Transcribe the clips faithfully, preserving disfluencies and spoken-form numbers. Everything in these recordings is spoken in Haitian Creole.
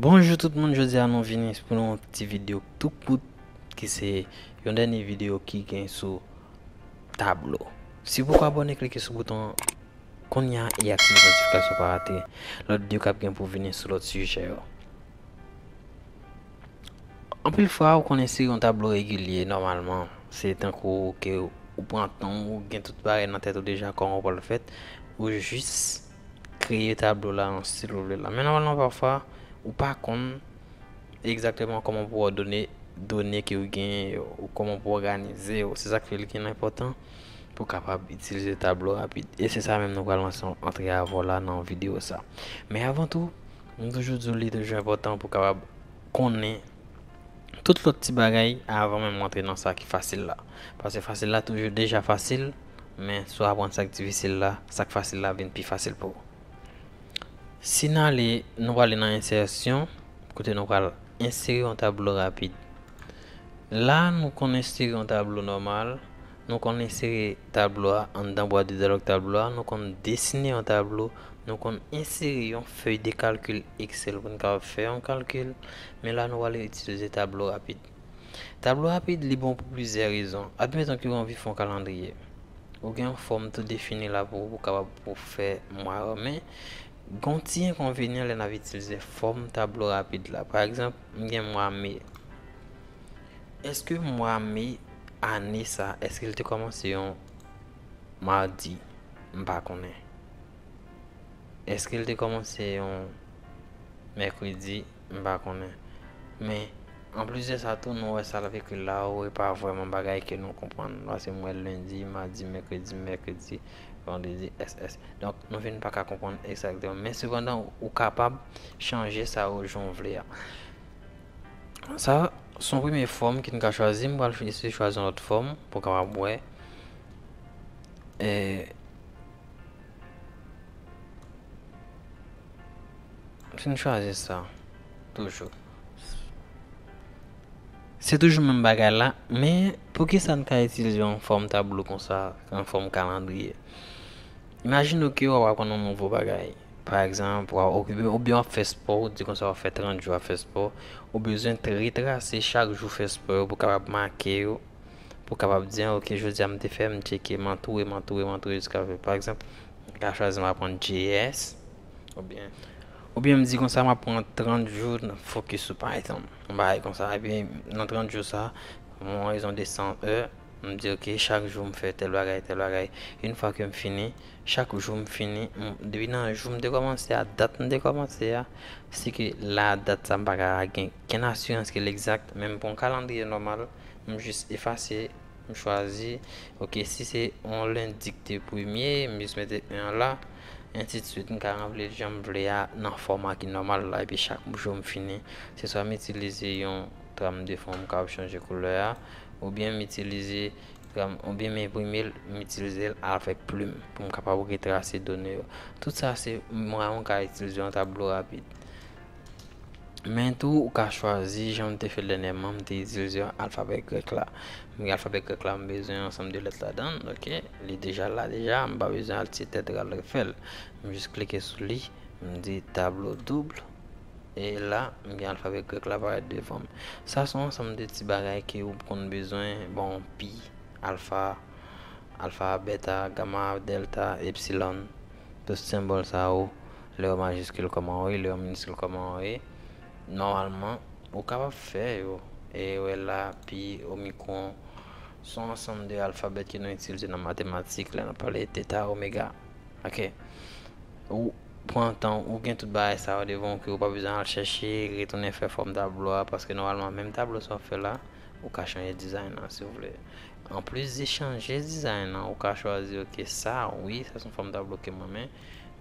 Bonjou tout moun, jodi a nou vini pou yon ti videyo tou kout ki se yon dènye videyo ki gen sou tablo. Si w poko abòne, klike sou bouton kounye a e aktive notifikasyon pou pa rate lòt videyo k ap gen pou vini sou lòt sijè yo. Anpil fwa, ou konn ensere yon tablo regilye nòmalman. Se tankou ke ou pran tan, ou gen tout bagay nan tèt ou deja, kòman ou pral fèt, ou jis kreye tablo la nan stil ou vle la. Men nòmalman, pafwa, ou pa konn egzakteman kòman pou òdone done ke ou genyen yo, ou kòman pou òganize yo. Se sa k fè li gen enpòtan pou kapab itilize tablo rapid. E se sa menm nou pral lanse antre avè w la nan videyo sa. Men avan tou, m toujou di w li toujou enpòtan pou kapab konnen tout lòt ti bagay avan menm w antre nan sa ki fasil la. Paske fasil la toujou deja fasil, men si w aprann sa k difisil la, sa k fasil la vin pi fasil pou ou. Si n ale, nou prale nan ensèsyon, kote nou pral ensere yon tablo rapid. La, nou konn ensere yon tablo nòmal, nou konn ensere tablo a anndan bwat de dyalòg tablo a, nou konn desine yon tablo, nou konn ensere yon fèy de kalkil Excel pou n kapab fè yon kalkil, men la, nou prale itilize tablo rapid. Tablo rapid, li bon pou plizyè rezon. Admeton ke w anvi fè yon kalandriye. Ou gen yon fòm tou defini la pou ou, pou kapab pou fè mwa yo. Men, gen yon ti enkonvenyan lè n ap itilize fòm tablo rapid la. Pa egzanp, m gen mwa me. Èske mwa me ane sa, èske l te kòmanse yon madi? M pa konnen. Èske l te kòmanse yon mèkredi? M pa konnen. Men, anplis de sa tou, nou wè sa l ap ekri la, ou wè pa vrèman bagay ke nou konprann. Paske m wè lendi, madi, mèkredi, mèkredi, vandredi, S S. Donk, nou vin pa ka konprann egzakteman. Men sepandan, ou kapab chanje sa ou jan w vle a. Sa, se yon premye fòm ke n ka chwazi. M pral eseye chwazi yon lòt fòm pou w kapab wè. E, Si n chwazi sa, toujou. Se toujou menm bagay la, men poukisa n ka itilize yon fòm tablo konsa, yon fòm kalandriye? Imajine w ke w ap aprann yon nouvo bagay. Pa egzanp, w ap okipe, oubyen w ap fè spò, ou di konsa w ap fè trant jou w ap fè spò, ou bezwen retrase chak jou fè spò yo pou w kapab make yo, pou w kapab di, ok, jodi a m te fè, m tcheke, m antoure, m antoure, m antoure jiska fè. Pa egzanp, m ka chwazi m aprann J S, oubyen, oubyen m di konsa, m ap pran trant jou fokis sou Python. Yon bagay konsa, epi nan trant jou sa, m yon rezon de san è, m di, ok, chak jou m fè tèl bagay, tèl bagay. Yon fwa ke m fini, chak jou m fini, m, depi nan jou m te kòmanse a, dat m te kòmanse a, si ke la dat sa m pa ka gen kenn asirans ke l egzak, men m pran yon kalandriye nòmal, m jis efase, m chwazi, ok, si se yon lendi ki te premye, m jis mete en la, ensidswit, m ka ranpli l jan m vle a, nan fòma ki nòmal la, epi chak jou m fini, se swa m itilize yon tram de fon, m ka chanje koulè a, oubyen m itilize tram, oubyen m enprime l, m itilize l avèk plim, pou m kapab retrase done yo. Tout sa se mwayen ou ka itilize yon tablo rapid. Men tou, ou ka chwazi, jan m te fè l dènyèman, m te itilize alfabè grèk la. Men alfabè grèk la, m bezwen yon ansanm de lèt ladan l, ok? Li deja la deja, m pa bezwen al tye tèt ral refè l. M jis klike sou li, m di tablo doub, e la, m gen alfabè grèk la parèt devan m. Sa se yon ansanm de ti bagay ke ou konn bezwen, bon, pi, alfa, alfa, beta, gama, dèlta, epsilon, tout senbòl sa yo, lè yo majiskil kòman yo ye, lè yo miniskil kòman yo ye, nòmalman, ou kapab fè yo. E wè la, pi, omikron, se yon ansanm de alfabè ke nou itilize nan matematik, lè n ap pale teta, omega. Ok. Ou pran tan, ou gen tout bagay sa yo devan w ke ou pa bezwen al chèche, retounen fè fòm tablo a, paske nòmalman, menm tablo sa w fè la, ou ka chanje dizayn nan si w vle. Anplis de chanje dizayn nan, ou ka chwazi, ok, sa, wi, sa se yon fòm tablo ke m renmen.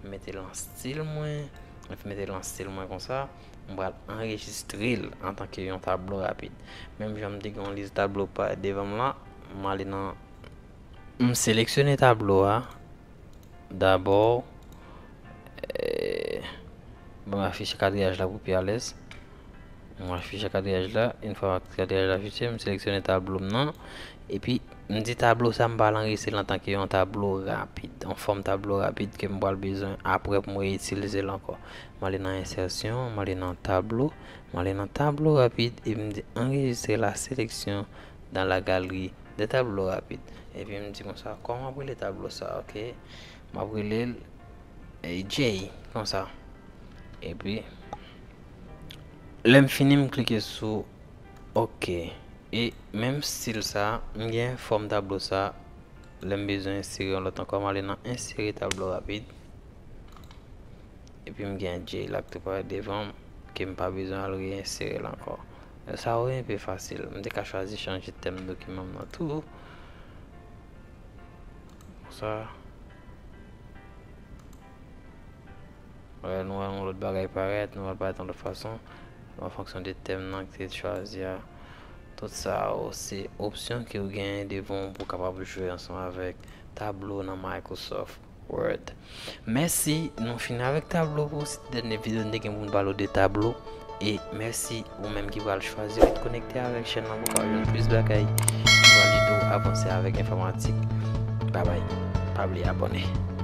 M mete l an stil mwen, m mete l an stil mwen konsa, m pral anrejistre l antanke yon tablo rapid. Menm jan m te gen yon lis tablo parèt devan m la, m ale nan, m seleksyone tablo a, dabò, eh, ban m afiche kadriyaj la pou pi alèz. Mwen afiche kadraj la. Yon fwa kadraj la afiche, m seleksyone tablo m nan. Epi, m di tablo sa, m pral anrejistre l antanke yon tablo rapid, yon fòm tablo rapid ke m pral bezwen apre pou m reyitilize l ankò. M ale nan ensèsyon, m ale nan tablo, m ale nan tablo rapid, epi m di enregistrer la sélection dans la galerie des tableaux rapides. Epi m di konsa, kòman m ap rele tablo sa, ok? M ap rele l, eh, J, konsa. Epi, lè m fini, m klike sou ok. E menm stil sa, m gen fòm tablo sa, lè m bezwen ensere yon lòt ankò, m ale nan ensere tablo rapid. Epi m gen J la k tou parèt devan m, ke m pa bezwen al reyensere l ankò. Sa yo enpe fasil. M te ka chwazi chanje tèm dokiman m nan tou. Konsa. Wè, nou wè yon lòt bagay parèt, nou wè l parèt yon lòt fason. An fonksyon de tèm nan ke w chwazi a. Tout sa yo, se opsyon ke w genyen devan w pou w kapab jwe ansanm avèk tablo nan Microsoft Word. Mèsi, nou fini avèk tablo pou se dènye videyo nou te gen pou nou pale de tablo. E mèsi ou menm ki pral chwazi ret konekte avèk chèn nan pou w kapab jwenn plis bagay ki pral ede w avanse avèk enfòmatik. Babay, pa bliye abòne.